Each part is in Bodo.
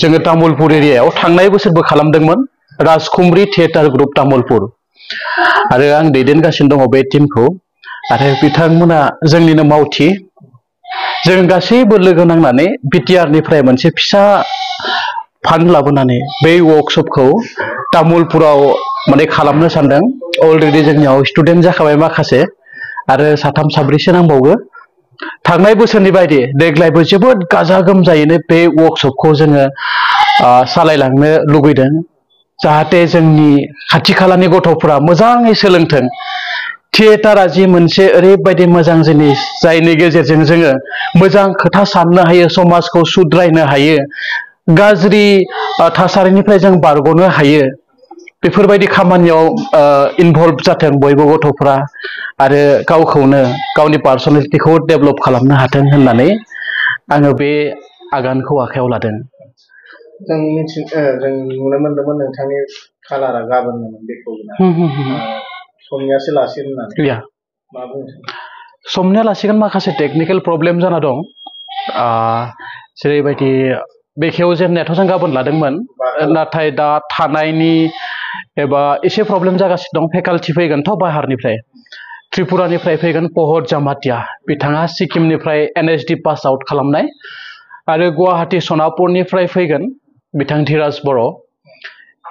जोङो तामुलपुर एरियायाव थांनाय बोसोरबो खालामदोंमोन राजखुमब्रि थियेटार ग्रुप तामुलपुर आरो आं दैदेनगासिनो दङ बे टीमखौ आरो बिथांमोना जोंनिनो मावथि जों गासैबो लोगो नांनानै बिटिआर निफ्राय मोनसे फिसा फान्ड लाबोनानै बे वर्कशपखौ तामुलपुराव माने खालामनो सानदों अलरेडि जोंनियाव स्टुडेन्ट जाखाबाय माखासे आरो साथाम साब्रैसो नांबावगौ थांनाय बोसोरनि बायदि देग्लायबो जोबोद गाजा गोमजायैनो बे वर्कशपखौ जोङो सालायलांनो लुगैदों जाहाथे जोंनि खाथि खालानि गथ'फोरा मोजाङै सोलोंथों थियेटारा जि मोनसे ओरैबायदि मोजां जिनिस जायनि गेजेरजों जोङो मोजां खोथा साननो हायो समाजखौ सुद्रायनो हायो गाज्रि थासारिनिफ्राय जों बारग'नो हायो बेफोरबायदि खामानियाव इनभल्भ जाथों बयबो गथ'फ्रा आरो गावखौनो गावनि पार्सनेलिटिखौ डेभेलप खालामनो हाथों होननानै आङो बे आगानखौ आखायाव लादों जों नुनो मोनदोंमोन नोंथांनि कालारा गाबोनमोन बेखौ समनियासो लासिगोन होननानै मा बुंनो समनिया लासिगोन माखासे टेकनिकेल प्रब्लेम जाना दं जेरैबायदि बेखेव जेननायाथ' जों गाबोन लादोंमोन नाथाय दा थानायनि एबा एसे प्रब्लेम जागासिनो दं फेकाल्टि फैगोनथ' बाहारनिफ्राय त्रिपुरानिफ्राय फैगोन पहद जामातिया बिथाङा सिक्किमनिफ्राय एनएसडि पास आउट खालामनाय आरो गुवाहाटी सनापुरनिफ्राय फैगोन बिथां धीराज बर'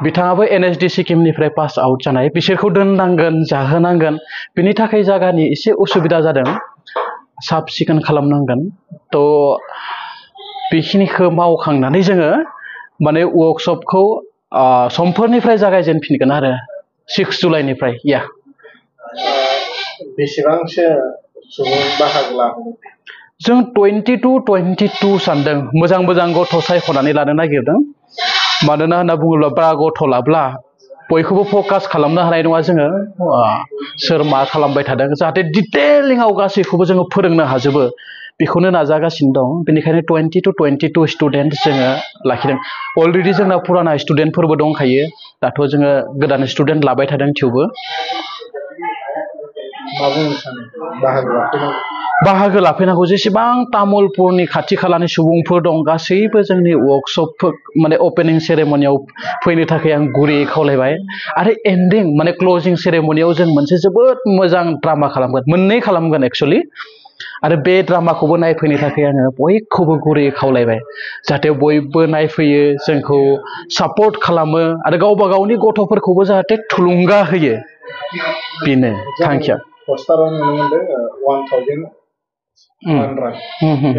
बिथाङाबो एनएसडि सिक्किमनिफ्राय पास आउट जानाय बिसोरखौ दोननांगोन जाहोनांगोन बिनि थाखाय जायगानि एसे उसुबिदा जादों साब सिखोन खालामनांगोन थ' बेखिनिखौ मावखांनानै जोङो माने वर्कशपखौ समफोरनिफ्राय जागायजेनफिनगोन आरो 6 जुलाइनिफ्राय बेसेबांसो सुबुं बाहागो लागोन जों 22 सानदों मोजां गथ' सायख'नानै लानो नागिरदों मानोना होनना बुङोब्ला बारा गथ' लाब्ला बयखौबो फकास खालामनो हानाय नङा जोङो सोर मा खालामबाय थादों जाहाथे डिटेलिंआव गासैखौबो जोङो फोरोंनो हाजोबो बेखौनो नाजागासिनो दं बेनिखायनो 22 स्टुडेन्ट जोङो लाखिदों अलरेडि जोंना पुराना स्टुडेन्टफोरबो दंखायो दाथ' जोङो गोदान स्टुडेन्ट लाबाय थादों थेवबो बाहागो लाफैनांगौ जेसेबां तामुलपुरनि खाथि खालानि सुबुंफोर दं गासैबो जोंनि वर्कशप माने अपेनिं सेरेमनियाव फैनो थाखाय आं गुरैयै खावलायबाय आरो एन्डिं माने क्लजिं सेरेमनियाव जों मोनसे जोबोद मोजां ड्रामा खालामगोन मोननै खालामगोन एक्चुअलि आरो बे ड्रामाखौबो नायफैनो थाखाय आङो बयखौबो गुरैयै खावलायबाय जाहाथे बयबो नायफैयो जोंखौ सापर्ट खालामो आरो गावबा गावनि गथ'फोरखौबो जाहाथे थुलुंगा होयो बेनो थांखिया पस्टाराव नुनो मोनदों 1000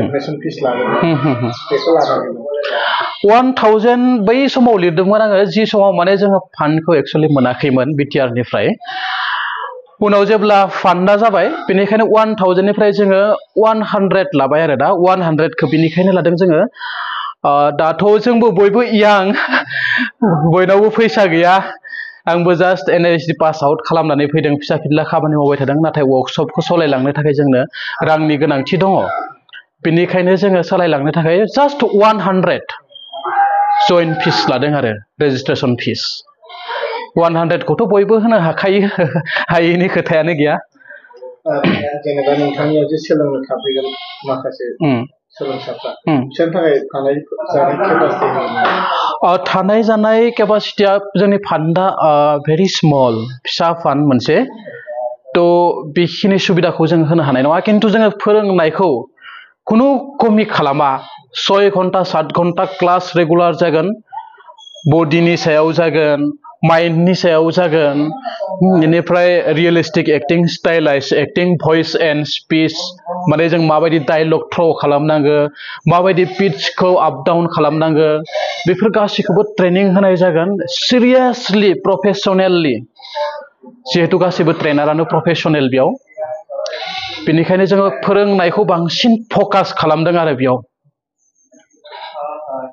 एडमिशन फिस लागोन बेखौ लानानै 1000 बै समाव लिरदोंमोन आङो जि समाव माने जोङो फान्डखौ एक्चुअलि मोनाखैमोन बिटिआर निफ्राय उनाव जेब्ला फान्डा जाबाय बेनिखायनो 1000 निफ्राय जोङो 100 लाबाय आरो दा 100खौ बेनिखायनो लादों जोङो दाथ' जोंबो बयबो यां बयनावबो फैसा गैया आंबो जास्ट एनएसडि पास आउट खालामनानै फैदों फिसा फिला खामानि मावबाय थादों नाथाय वर्कशपखौ सालायलांनो थाखाय जोंनो रांनि गोनांथि दङ बेनिखायनो जोङो सालायलांनो थाखाय जास्ट 100 जइन फिस लादों आरो रेजिस्ट्रेसन फिस 100खौथ' बयबो होनो हाखायो हायैनि खोथायानो गैया जेनेबा नोंथांनियाव जे सोलोंनो थाफैगोन माखासे सोलोंसाफ्रा बिसोरनि थाखाय थानाय जानाय केपासिटिया जोंनि फान्डा भेरि स्मल फिसा फान्ड मोनसे थ' बेखिनि सुबिदाखौ जों होनो हानाय नङा खिन्थु जोङो फोरोंनायखौ खुनु कमि खालामा 6 घन्टा 7 घन्टा क्लास रेगुलार जागोन बडिनि सायाव जागोन माइन्डनि सायाव जागोन बेनिफ्राय रियेलिस्टिक एक्टिं स्टाइलाइज एक्टिं भइस एन्ड स्पिच माने जों माबायदि डायलग थ्र' खालामनांगो माबायदि पिचखौ आप डाउन खालामनांगो बेफोर गासैखौबो ट्रेनिं होनाय जागोन सिरियासलि प्रफेसनेलि जिहेतु गासैबो ट्रेनारानो प्रफेसनेल बेयाव बेनिखायनो जोङो फोरोंनायखौ बांसिन फकास खालामदों आरो बेयाव